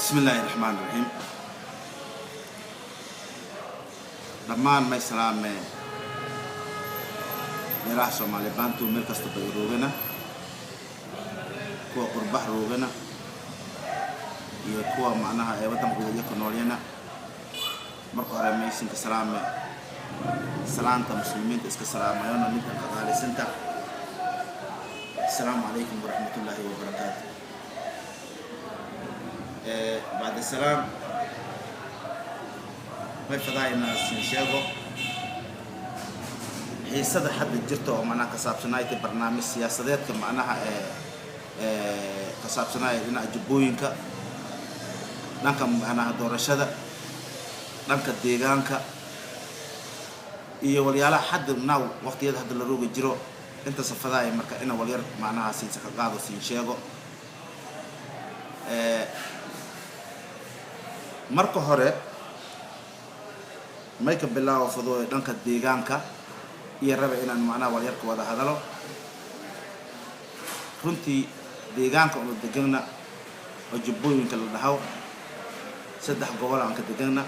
Bismi illaahi raxmaan raxiim. Dhammaan may salaame meelaha Soomaali Baantu meel kasta bay roogana, kuwa qurbax roogana iyo kuwa macnaha ee waddanka gudayo ku noolyana. Marka hore maysinka salaame salaanta muslimiinta iska salaamayona midkan qadaalisinta. Asalaamu calaykum waraxmatullaahi wabarakaatu. Bacda salaam, may fadaa inaa sin sheego xiisada hadda jirta oo macnaha ka saabsanaayta barnaamij siyaasadeedka macnaha ee ka saabsanaaya dhinaca Jubbooyinka, dhanka macnaha doorashada, dhanka deegaanka iyo walyaalaha hadda now waqtiyada hadda la roogi jiro. Inta safadaaya marka ina walyar macnaha siinsa ka qaado, siin sheego. Marka hore may ka bilaabo fadooyo dhanka deegaanka iyo raba inaan macnaha walyarka wada hadalo. Runtii deegaanka unu degana oo Jubbooyinka la dhahaw, saddex gobol aan ka degana.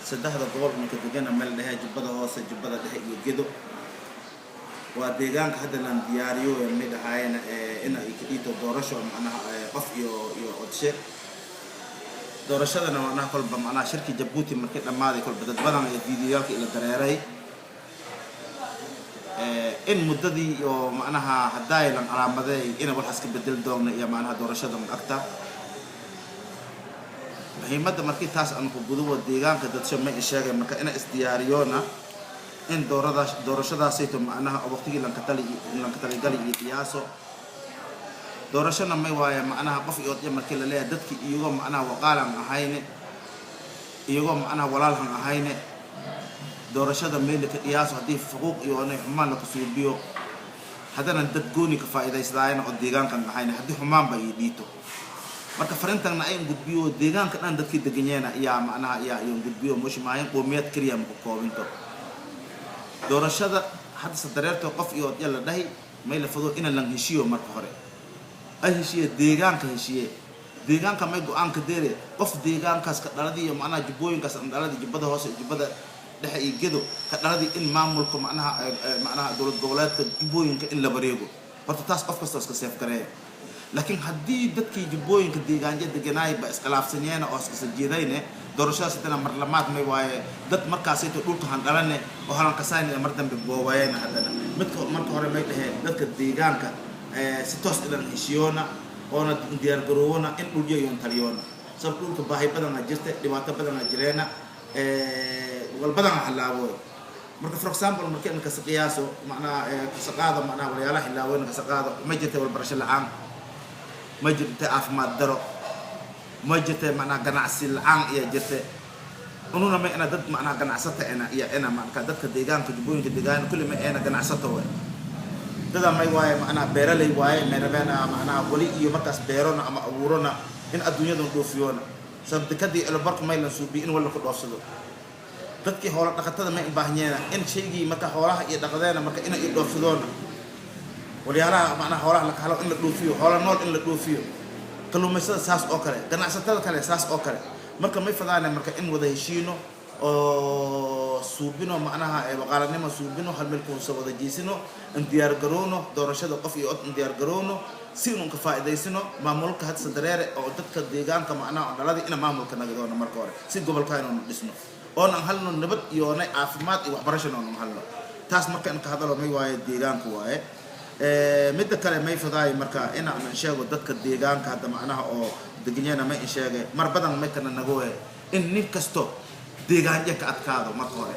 Saddexda gobol unu ka degana meel dhexe Jubbada Hoose, Jubbada Dhexe iyo Gedo. Waa deegaanka hadda laan diyaariyo may dhahaayeen in ay ka dhiito doorasho macnaha qof iyo codshe. Doorashadana macnaha kolba macnaha shirkii Jabuuti markii dhammaaday, kolba dad badan ee fiidiyaalka ila dareeray in muddadii oo macnaha haddaaylan calaamaday ina waxaas ka bedeli doogna iyo macnaha doorashada agta muhiimadda. Markii taas aan ku gudubo, deegaanka dadsho may sheegay marka ina isdiyaariyoona in dooradaas doorashadaasayto macnaha waqtigii lankatali lankataligali iyo qiyaaso doorashona may waaye macnaha qof iyo odya. Markii la leeyahay dadkii iyagoo macnaha waqaalan ahayne, iyagoo macnaha walaalhan ahayne, doorashada meelika qiyaaso haddii xuquuq iyo inay xumaan la kusuubiyo, haddana dad gooni ka faa'iidaysdaayana oo deegaankan ahayne haddii xumaanba iyo dhiito. Marka farintanna ayn gudbiyo deegaanka dhan dadkii deganyeena iyaa macnaha iyaa iyon gudbiyo moshimaayan qoomiyad keliya maku koobinto doorashada. Haddase dareerto qof iyo odya la dhahay, may la fado ina lan heshiyo. Marka hore ay heshiiye deegaanka, heshiiye deegaanka, may go-aanka deere qof deegaankaas ka dhaladii iyo macnaha Jubbooyinkaas an dhaladii, Jubbada Hoose, Jubbada Dhexe iyo Gedo ka dhaladii, in maamulka macnaha macnaha dowlad goboleedka Jubbooyinka in la wareego. Horta taas qof kastoo iska seef gareeya. Laakiin haddii dadkii Jubbooyinka deegaanya deganaay ba iskhilaafsanyeena oo iskasa jeedayne, doorashadaas haddana marlamaad may waaye dad markaasayto dhulka han dhalane oo halankasayn mar dambe boobayena. Haddana midka marka hore may dhaheen dadka deegaanka si toos ilan heshiyoona oona diyaargaroowona in dhulyo iyoon taliyoona, sabab dhulka baahi badanaa jirta, dhibaato badanaa jireena, wal badanaa halaabooy. Marka for example, markii an kasa qiyaaso macnaha kasa qaado macnaha walyaalaha hilaaweyna kasa qaado, ma jirta walbarasho la-aan, ma jirta caafimaad daro, ma jirta macnaha ganacsi la-aan iya jirta. Ununa ma ina dad macnaha ganacsata ina iyo ina marka dadka deegaanka Jubbooyinka deegaan kulli ma ina ganacsata way. Dada may waaye macnaha beeraley waaye, may rabeena macnaha wali iyo markaas beerona ama abuurona in adduunyadan dhoofiyoona, sabab dekadii elobarku may lan suubiyo in walla ku dhoofsado. Dadkii hoola dhaqatada may ubaahanyeena in shaygii marka xoolaha iyo dhaqadeena marka ina i dhoofsadoona, walyaalaha macnaha xoolaha la kahalo in la dhoofiyo, xoola nool in la dhoofiyo, kalluumaysada saas oo kale, ganacsatada kale saas oo kale. Marka may fadaane marka in wada heshiino oo suubino macnaha waqaalanimo suubino, hal meel kuusa wada jeesino, in diyaar garowno doorashada qof iyo cod, in diyaar garowno si inun ka faa'iidaysano maamulka hadsa dareere oo dadka deegaanka macnaha oo dhaladii ina maamulka nagadoona. Marka hore si gobolka inanu dhisno oonan halno nabad iyo nay caafimaad iyo waxbarashana oonan halno. Taas marka in ka hadalo may waaye deegaanka waaye. Midda kale may fadaayo marka inaan sheego dadka deegaanka hadda macnaha oo deganyana, may in sheegay mar badan may kana nagoe in nin kasto deegaanya ka adkaado. Marka hore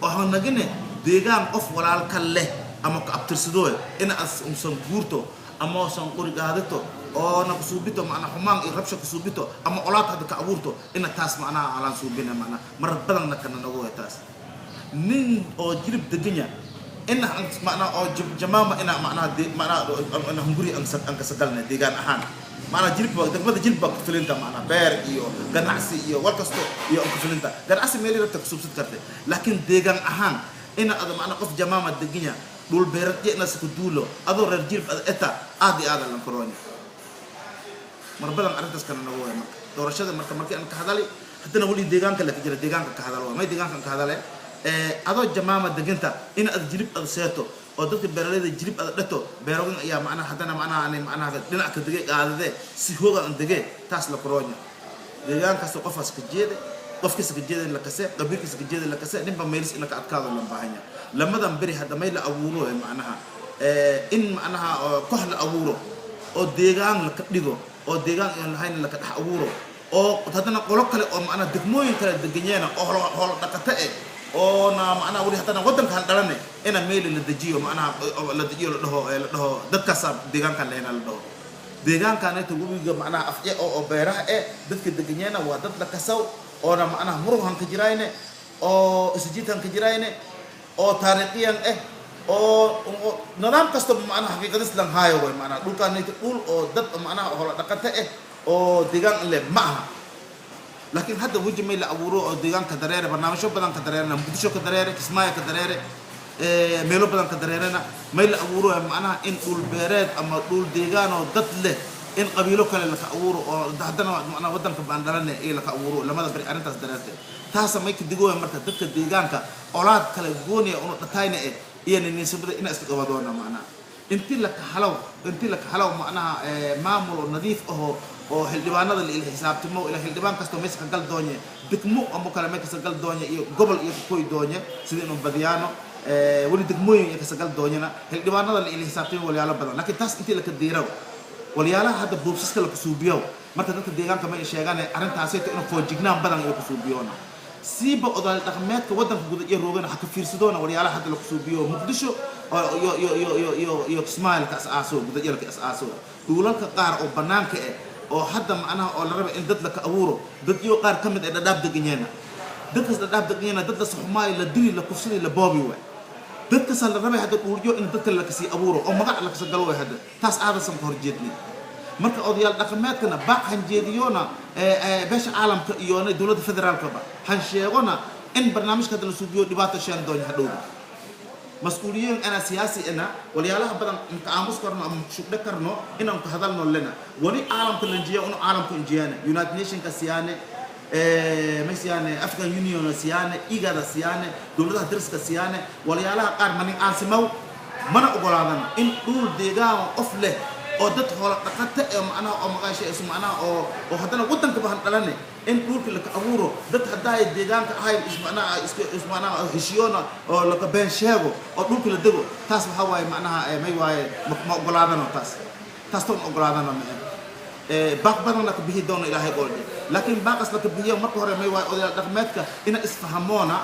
oo nagine deegaan qof walaalka leh ama ka abtirsadooy ina as unsan guurto ama usan qori qaadato oona kusuubito macnaa xumaan iyo rabsha kusuubito ama olaad hadda ka abuurto, ina taas macnaha alaan suubina. Macnaa mar badanna kana nagoe taas nin oo Jilib deganya ina macnaa oo Jamaama ina macnaha macnaha ina hunguri aan kasagalna deegaan ahaan. Macnaa Jilib degmada Jilib baa kufilinta macnaa beer iyo ganacsi iyo war kasto iyo kufilinta ganacsi meel rabta kusuubsan karta. Laakiin deegaan ahaan ina ada macnaa qof Jamaama deganya dhul beeradya ina saka duulo adoo reer Jilib ada eta aad iyo aad lan koroonya. Mar badan arrintaas kana nagu waay. Marka doorashada, marka markii aan ka hadalay, haddana weli deegaanka la ka jira, deegaanka ka hadal waa may. Deegaanka ka hadale, adoo Jamaama deganta in aad Jilib aad seeto oo dadka beeraleyda Jilib aad dhato, beerogin ayaa macnaha haddana macnaha ani macnaha dhinac ka dege qaadade si hooga aan dege, taas la koroonya. Deegaankaas qofaas ka jeeda, qofkiisa ka jeeda la kase, qabiilkiisa ka jeeda la kase, ninba meelis ina ka adkaado la baahanya. Lamadan beri hadda may la abuuro, macnaha in macnaha koox la abuuro oo deegaan laka dhigo oo deegaan aan lahayn laka dhex abuuro, oo haddana qolo kale oo macnaha degmooyin kale deganyeena oo holo dhaqato eh, oona macnaha weli haddana waddanka han dhalane, ina meeli la dejiyo, macnaha la dejiyo, la dhaho dadkaasaa deegaankan lehna, la dhaho deegaankaaneta webiga macnaha afje oo beeraha eh, dadka deganyeena waa dad la kasaw, oona macnaha muruhan ka jirayne oo isjiidhan ka jirayne oo taariikhiyan eh oo nidaam kastaba macnaha xaqiiqadis lan haayo way. Macnaha dhulkaaneta dhul oo dad macnaha hola dhaqata eh oo deegaan leh ma aha. Laakiin hadda weji may la abuuro oo deegaanka dareere, barnaamijyo badan ka dareerena, Muqdisho ka dareere, Kismaayo ka dareere, meelo badan ka dareerena, may la abuuro macnaha in dhul beereed ama dhul deegaan oo dad leh in qabiilo kale laka abuuro, oo haddana macnaha waddanka baan dhalane iyo laka abuuro. Lamada beri arrintaas dareerte, taasa may ka digooya. Marka dadka deegaanka olaad kale gooniya una dhatayna eh iyo niniisabada ina iska qabadoona, macnaha inti laka halaw macnaha maamul oo nadiif ahoo oo xildhibaanada la ila xisaabtimo, ila xildhibaan kastoo meesha ka gal doonye, degmo ama kale meel kasta gal doonye iyo gobol iyo kakoy doonye, sida inuu badiyaano weli degmooyin iyo kasta gal doonyana xildhibaanada la ila xisaabtimo walyaalo badan. Laakiin taas intii laka diiraw, walyaalaha hadda boobsiska la kusuubiyow, marka dadka deegaanka ma ay sheegaan arrintaasayto inuu foojignaan badan iyo kusuubiyoona, siiba odaal dhaqameedka waddanka guda iyo roogana ha ka fiirsadoona walyaalaha hadda la kusuubiyo Muqdisho iyo iyo iyo iyo iyo iyo Kismaayilka as-aaso, gudadyalka as-aaso, dhuulalka qaar oo bannaanka eh oo hadda macnaha oo la raba in dad laka abuuro, dad iyo qaar ka mid ay Dhadhaab deganyeena, dadkaas Dhadhaab deganyeena, dad la saxumaayo, la dili, la kufsadi, la boobi waay. Dadkaasa la rabay hadda dhuuryo in dadka lakasii abuuro oo magac lakasa galo way. Hadda taas aadasan ka horjeednay. Marka odayaal dhaqameedkana baaq hanjeediyoona, beesha caalamka iyo dowladda federaalkaba han sheegona in barnaamijka hadda la suubiyo dhibaato sheen doonya hadhowda. Mas-uuliyiin ana siyaasi ina walyaalaha badan mka aamus karno ama shugdhe karno inaan ka hadalno lena wali caalamka lanjiya, unu caalamka injiyaane, United Nationka siyaane, may siyaane, African Union siyaane, IGADA siyaane, dowladaha dariska siyaane. Walyaalaha qaar manin aansimaw mana ogolaadana in dhul deegaan qof leh oo dad hoola dhaqata ee macnaha oo maqaasha isu macnaha oo haddana waddanka bahan dhalane in dhulka laka abuuro, dad haddaay deegaanka ahay is macnaha iska is macnaha heshiyoona oo laka been sheego oo dhulka la dego. Taas waxaa waaye macnaha may waaye, ma ogolaadano taas, taas toon ogolaadano ma baaq badan laka bihi doono Ilaahay qoolje. Laakiin baaqas laka bihiyo, marka hore may waaye odayaal dhaqameedka ina isfahamoona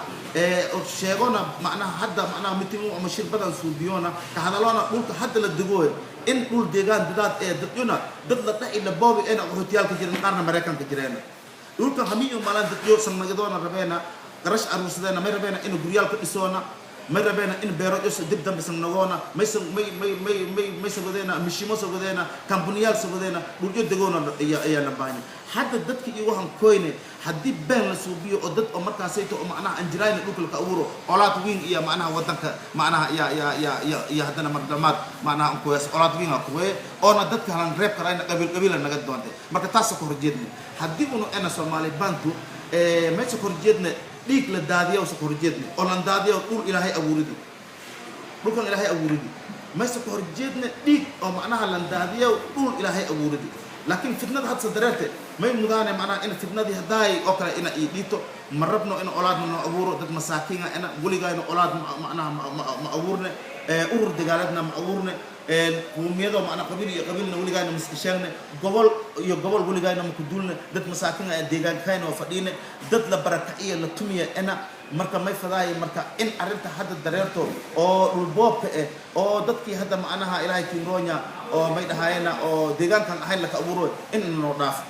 oo sheegona macnaha hadda macnaha mitin ama shir badan suubiyoona, ka hadaloona dhulka hadda la degooyo in dhul deegaan dadaad ee dadyuna dad la dhaci, la boobi eena qaxootiyaalka jiren, qaarna Maraykanka jireena, dhulka hamiyo maalan dadyo sannadoona rabeena qarash aruursadeena, may rabeena in guryaal ka dhisoona, may rabeena in beero cus dib dambe sannagoona, maysan may may may may may sagodeena, mishimo sagodeena, kambuniyaal sagodeena, dhulyo degoona ayaa la baahanya. Hadda dadka iyo waxaan koyne haddii been la suubiyo oo dad oo markaasayto oo macnaha anjiraayna dhulka laka abuuro, olaad weyn iyo macnaha waddanka macnaha ya haddana mardamaad macnaha an kuwees olaad weyn a kuwee oona dadka halan reeb karayna qabiil qabiila naga doontay. Marka taasa ka horjeedna haddii unu ena Soomaali Bantu meesha ka horjeedna, dhiig la daadiya usa ka horjeedna oo lan daadiya dhul Ilaahay abuuridi, dhulkan Ilaahay abuuridi, meesha ka horjeedna dhiig oo macnaha lan daadiya dhul Ilaahay abuuridi. Laakiin fitnada hadsa dareerte may mudaane macnaha in fitnadii haddaay oo kale ina ii dhiito, ma rabno in olaadna noo abuuro. Dad masaakiina ina weligayna olaad macnaha ma abuurne, urur dagaaleedna ma abuurne, qowmiyado macnaa qabiil iyo qabiilna weligayna ma iska sheegne, gobol iyo gobol weligayna ma ku duulne. Dad masaakiin ah deegaankayna oo fadhiine, dad la barakaciya, la tumiya ina. Marka may fadaayo marka in arrinta hadda dareerto oo dhulboobka eh oo dadkii hadda macnaha Ilaahay kinronya oo may dhahaayena oo deegaankan ahayn laka abuuro in noo dhaafo.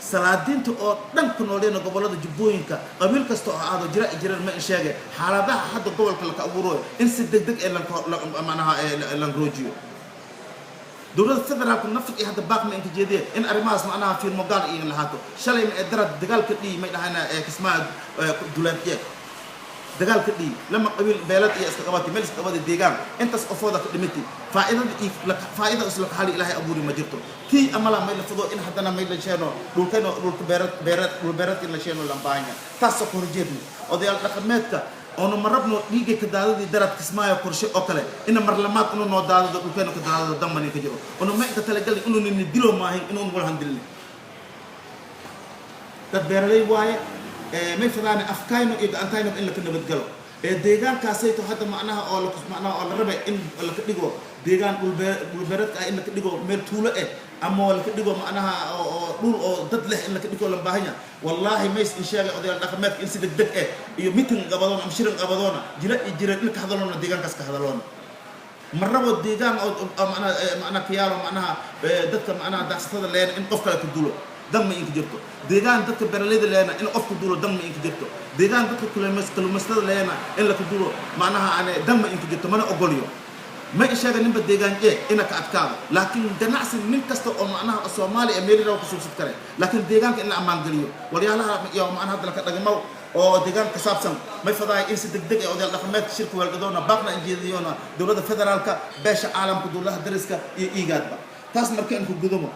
Salaadiinta oo dhan ku nooleena gobollada Jubbooyinka, qabiil kasta oo aado jira jireen, ma in sheege xaaladaha hadda gobolka laka abuuro in si deg deg ee macnaha lan roojiyo. Dowladda federaalku nafig iyo hadda baaqma inka jeediye in arrimahaas macnaha fiirmo gaal iyo lahaato. Shalay ma ee darad dagaalka dhihi may dhahayna Kismaayo duleedye Dagaal ka dhiyi lama qabiil beelad iyo iska qabatay, meel iska qabatay, deegaan intaas qofooda ka dhimatay. Faa'iidada iyo faa'ida isla xali Ilaahay abuuri ma jirto. Tii amala may la fado in haddana may la sheeno dhulkayno, dhulka beerad beerad, dhul beeradka in la sheeno lambaanya. Taasoo ka horjeedno odayaal dhaqameedka oonu ma rabno dhiigga ka daadadii Darad Kismaayo qorshe oo kale ina marlamaad inu noo daadado, dhulkayno ka daadado, dambani ka jiro. Onu ma inka talagalin inuu nini dilo maahin, inuun walhan dilin. Dad beeraley waaye, may fadaane afkayno iyo gacantayno in laka nabadgalo ee deegaankaasayto. Hadda macnaha oo la macnaha oo la rabay in laka dhigo deegaan dhulbeereedka ah, in laka dhigo meel tuulo eh, ama laka dhigo macnaha oo dhul oo dad leh in laka dhigo la baahanya. Wallaahi mays in sheegay odayaal dhaqameedka in si degdeg eh iyo meeting qabadoona ama shirin qabadoona, jila iyo jireen in ka hadaloona, deegaankaas ka hadaloona. Ma rabo deegaan oo macnaha macnaha kiyaalo macnaha dadka macnaha daaqsatada leena in qof kale ku dulo, dan ma inka jirto. Deegaan dadka beeraleyda leena in qof ku dulo, dan ma inka jirto. Deegaan dadka kalluumaysatada leena in la ku dulo, macnaha ane dan ma inka jirto, mana ogolyo. Ma isheega ninba deegaan e ina ka adkaado, laakiin ganacsi nin kasta oo macnaha Soomaaliya meel raw ku suubsad kare, laakiin deegaanka in la ammaan geliyo. Walyaalaha iyo macnaha hadda laka dhagamaw oo deegaanka ka saabsan, may fadahay in si degdeg ah odayaal dhaqameedka shirka weeldhadoona, baaqna in jeediyoona dowladda federaalka, beesha caalamka, dowladaha dariska iyo IGADba. Taas marka in ku gudumo,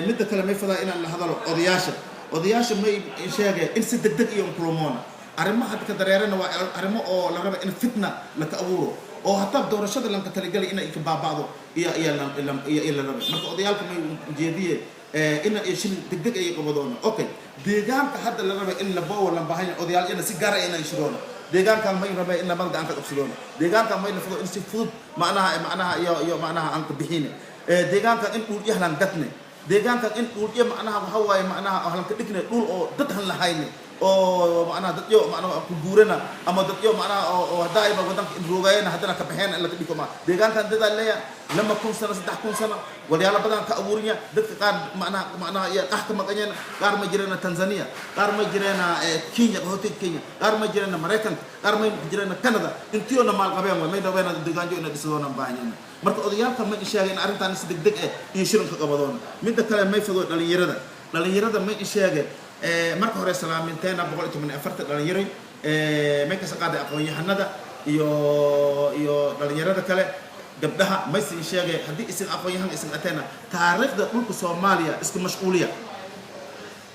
midda kale may fadahay inaan la hadalo odayaasha. Odayaasha may sheegay in si degdeg iyo kulamoona. Arrimaha hadda ka dareerana waa arrimo oo la raba in fitna laka abuuro, oo hataa doorashada lanka talagalay inay ka baaba'do iyo iyo iyo la rabay. Marka odayaalka may ujeediye ina iyo shir degdeg ay qabadoona. Okay, deegaanka hadda la rabay in la boowo lan baahanya, odayaal ina si gaar ah inay shiroona. Deegaankan may rabay in lamada gacan ka qabsadoona. Deegaankan may lafado in si fudud macnaha iyo macnaha aan ka bixine. Deegaankan in dhul yahlan gadne, deegaankan in dhul iyo macnaha waxa waaye macnaha ahlan ka dhigne dhul oo dad han lahayne, oo macnaha dad yo macnaha ku guurana, ama dad yo macnaha oo hadda ayba wadanka in roogayana haddana ka baxeen in laga dhigo. Ma deegaankan dadaa leeya 2000 sano, 3000 sano, walyaalo badan ka abuurinya. Dadka qaar macnaha iyo qax ka maqanyeen, qaar ma jireena Tanzania, qaar ma jireena Kenya, qaxootiga Kenya, qaar ma jireena Maraykanka, qaar ma jireena Canada. Intiyoona maal qabeen way may dhaweena deegaanjo ina dhisadoona baahanyeena. Marka odayaalka ma sheegay in arrintan si degdeg ah iyo shirinka qabadoona. Midda kale may fado dhalinyarada may sheegay marka hore salaaminteena 114 dhalinyaray may kasa qaaday aqoon-yahanada iyo dhalinyarada kale, gabdhaha. May sin sheegay haddii isin aqoon-yahan isin ateena, taariikhda dhulka Soomaaliya iska mashquuliya,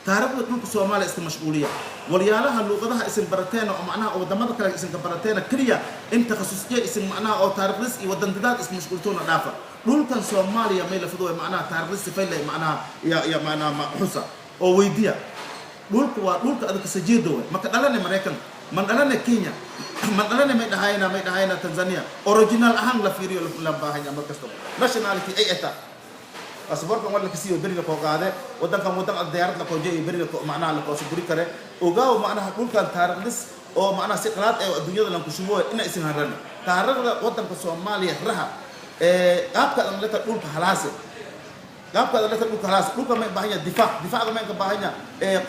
taariikhda dhulka Soomaaliya iska mashquuliya. Walyaalaha luuqadaha isin barateena oo macnaha oo wadamada kale isinka barateena keliya in takhasusye isin macnaha oo taariikhdis iyo wadandadaad iska mashquultoona dhaafa. Dhulkan Soomaaliya may la fudo macnaha taariikhdis sifay leh macnaha ya macnaha xusa oo weydiya. Dhulka waa dhulka adag sajeedo way. Maka dhalane Maraykanka, man dhalane Kenya, man dhalane may dhahayna Tanzania. Original ahaan la fiiriyo la baahanya. Mar kastaba nationality ay ataa baasaboorkan waa la kasiiyo, beriga koo qaade wadankan, wadan ad diyaarad la kooje iyo beriga macnaha la kooso guri kare. Ogaaw macnaha dhulkan taariikhdis oo macnaha si qalaad ee adduunyada lan kushubo ina isin harani taariikhda wadanka Soomaaliya raha ee qaabka adan leta dhulka halaase, qaabka adan leta dhulka halaase. Dhulka may baahanya difaac, difaacda may ka baahanya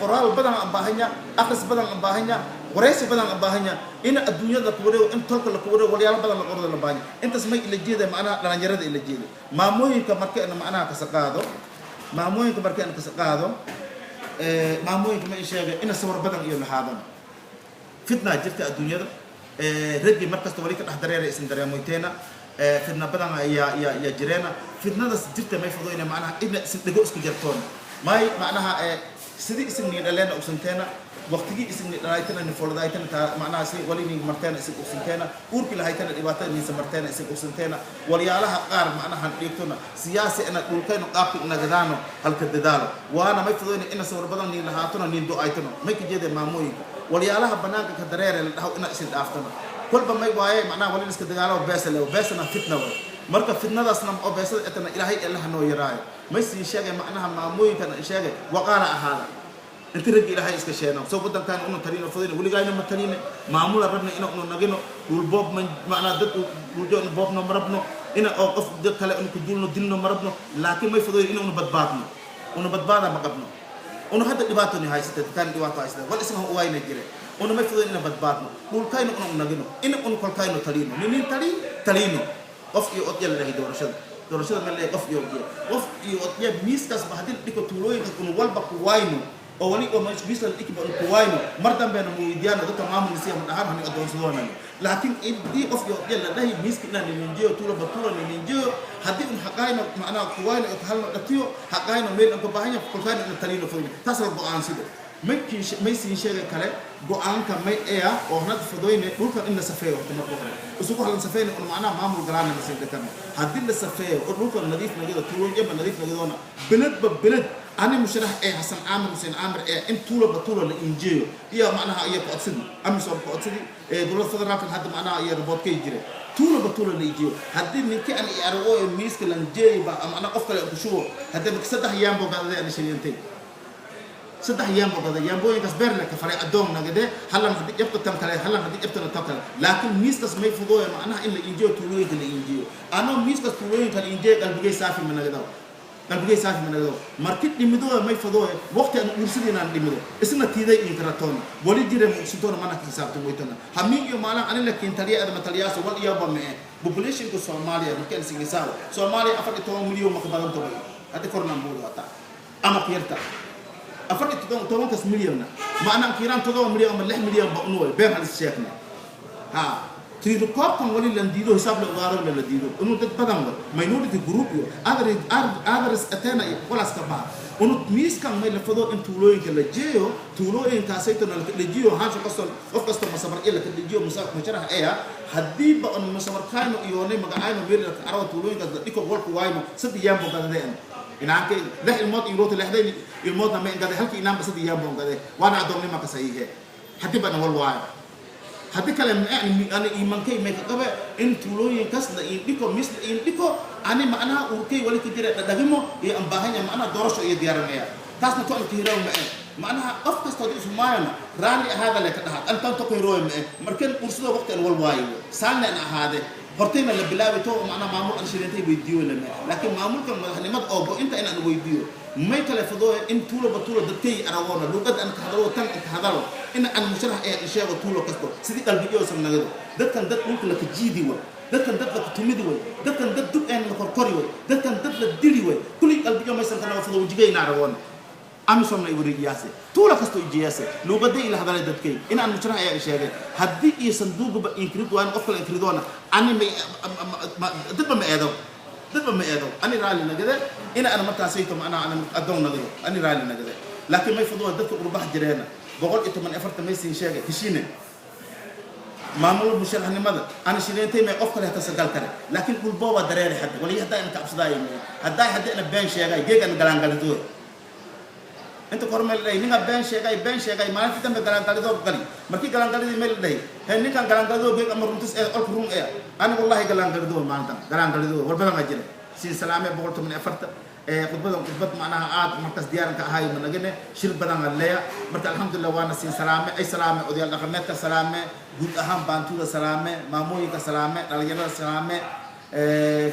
qoraal badan aan baahanya, akhris badan aan baahanya, waraysi badan aan baahanya, in adduunyada ku wareego, in tolka la ku wareego, walyaalo badan la qorada la baahanya. Intaas may ila jeeda macnaha dhalinyarada ila jeeda. Maamooyinka marka ina macnaha kasa qaado, maamooyinka marka ina kasa qaado, maamooyinka ma sheegay ina sawir badan iyo lahaadana. Fitna jirta adduunyada, raggi markasta wali ka dhex dareera isin dareemoyteena. Fitna badan ayaa jireena. Fitnadaas jirta may fudo ina macnaha ina isin dhego isku jartoona may macnaha sidii isin ni dhaleena ogsanteena, waqtigii isin ni dhalaytana ni foladaytana taa macnaha si wali ni marteena isin ogsanteena, uurki lahaytana dhibaatada niinsa marteena isin ogsanteena. Walyaalaha qaar macnaha dhiigtona siyaasi ina dhulkayno qaabka nagadaano halka dadaalo waana may fudoyna ina sawir badan niin lahaatona, niin do-aytano. May ka jeeda maamooyinka walyaalaha banaanka ka dareere la dhaho ina isin dhaaftano. Kolba may waaye macnaha wali iska dagaalo beesa lewo, beesana fitna way. Marka fitnadaasna oo beesada etana Ilaahay allaha noo yaraayo. May sii sheegay macnaha maamooyinkan sheegay waqaala ahaada inti raggi Ilaahay iska sheeno soo wadankan unu talino fudina weligayna ma taline maamula rabna ina unu nagino dhul boob ma macnaha dad dhuljo inu boobno ma rabno, ina oo qof dad kale inu ku duulno dilno ma rabno, laakiin may fudoyn ina unu badbaadno. Unu badbaada ma qabno. Unu hadda dhibaatoni haysata, dadkaan dhibaato haysata wal isna uwayna jire. Unu may fudoyn ina badbaadno dhulkayna, unu nagino ina unu kolkayno talino ninin talino qof iyo odya la dhahay. Doorashada ma leeyahay qof iyo odya, qof iyo odya miiskaas ba haddii la dhigo tuulooyinka unu walba ku wayno. Oo wali oo miislan ikiba kuwayno mar dambeena muweydiyaano dadka maamulisiya ma dhahaan hani adoonsadoonano. Laakiin idii qof iyo la dhahi miiska inaan nininjeyo tuula batuula nininjeyo, haddii un xaqayno macnaha kuwayno oo halno dhatiyo xaqayno meel aan ka baahan yahay kolkayno ina talino foyno, taas la go'aansido. Maykii may siin sheega kale go'aanka may eya oo hanad fadoyne dhulkan in la safeeyo. Horta marka hore isugu halan safeeyne un macnaha maamul galaana ma siin dhakarno. Haddii la safeeyo oo dhulkan nadiif nagado, tuulooyinba nadiif nagadoona, beledba beled ani musharax ee Xasan Caamir Xuseen Caamir ee in tuulo batuulo la injeeyo iyo macnaha iyo ku-codsidi AMISOM, ku-codsidi ee dowladda federaalka hadda macnaha iyo riboodkay jire tuulo batuulo la injeeyo. Haddii ninkii an i arago ee miiska lanjeey ba macnaha qof kale ku shubo, haddii 3 yaambo gadaday ana shiliintay, 3 yaambo gaday, yaambooyinkaas beer la kafalay addoon nagade halan haddii jabta tan kale, halan haddii jabtana tan kale. Laakiin miiskaas may fudooya macnaha in la injeeyo tuulooyinka la injeeyo. Anoo miiskaas tuulooyinka la injeeyo qalbigay saafi ma nagadaw, qalbigay saafi ma nagadaw. Marki dhimidooda may fadooya waqti aan uursidii inaan dhimido isna tiiday inkaratoona wali jire muqsitoona mana ka xisaabtan weytona hamiin iyo maalin ani la kiin taliya adama taliyaaso wal iyaba mee populationka Soomaaliya. Marka aan singisaawo Soomaaliya 14 milyan maka badan tobay haddi kornaan buudo hata ama kuyarta 14-kaas milyanna maanaan kiiraan 7 milyan ama 6 milyan ba unuway been halis sheegna ha tirakoobkan wali lan diido hisaab la ogaado la diido inuu dad badan wa minority group iyo others atena iyo walaas ka baxa unu miiskan may lafado in tuulooyinka la jeeyo, tuulooyinkaasaytona laka dhejiyo haansha kasto qof kasto masabar iyo laka dhejiyo musharax eya. Haddiiba on masabarkayno iyoonay magacayno meel laka arawa tuulooyinkaas la dhiko walku waayno 3 yaambo gadadeen inaanka 6 ilmood iroota lixday ilmoodna ma ingade halkii inaanba 3 yaambo ngade waana adoonnima ka sahiihe haddii bana wal waayo. Haddii kale ani iimankay may ka qabe in tuulooyinkaas la iin dhiko mis la iin dhiko ani macnaha urkay wali ka jira dhadhagimo iyo aan baahanya macnaha doorasho iyo diyaarinaya taasna to an kahiraw ma eh macnaha qof kasta haddii isumaayona raalli ahaada le ka dhahaad antan to kahirooy ma eh markan ursado waqti an wal waayo saalna an ahaade hortayna la bilaabi to macnaha maamul an shirintay weydiiyo lama. Laakiin maamulkan madaxnimada oo go-inta in aan weydiiyo may kale fadoo in tuulo batuulo dadkay aragoona luqad an ka hadalo tan ka hadalo in aan musharax ee sheego tuulo kasto sidii qalbigoosan nagado. Dadkan dad dhulka la ka jiidi way, dadkan dad la tumidi way, dadkan dad dub een la korkori way, dadkan dad la dili way kulli qalbiga maysan kana fado wajigayna aragoona. AMISOMna ay wareejiyaase tuula kasto ijiyaase luuqaday ila hadalay dadkay in aan musharax ayaa sheegay haddii iyo sanduuqba inkrid waan qof kale inkridoona ani ma dadba ma eedo, dadba ma eedo. Ani raali nagade ina ana markaasayto macnaha ana addoon nagado ani raali nagade. Laakiin may fuduwa dadka qurbaha jireena 114 may siin sheegay heshiine maamul musharaxnimada ana shileentay may qof kale hata sagal kale. Laakiin dhulbooba dareere hadda wali haddaa ina ka cabsadaayo haddaa ina been sheegay geeg ana galaangalidooy inta kor meel dhahay ninka been sheegay, been sheegay maalintii dambe galaangalidoo gali markii galaangalidii meel dhahay he ninkan galaangalidoo geeg ama runtis ee olka run ee ani wallahi galaangalidoo maalintan galaangalidoo war badan aa jira. Siin salaame 114 ee khudbadan khudbad macnaha aad markaas diyaaranka ahay managane shir badan aan leeya. Marka alxamdulillah waana siin salaame ay salaame odayaal dhaqameedka, salaame guud ahaan baantuda, salaame maamooyinka, salaame dhalinyarada, salaame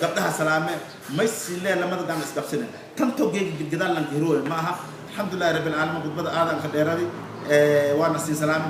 gabdhaha, salaame may siin lee lamada gaan isqabsane tanto geegi gadaal lanka hirooy ma aha. Alxamdulillahi rabbil caalamiin khudbada aadan ka dheeradi waana siin salaame.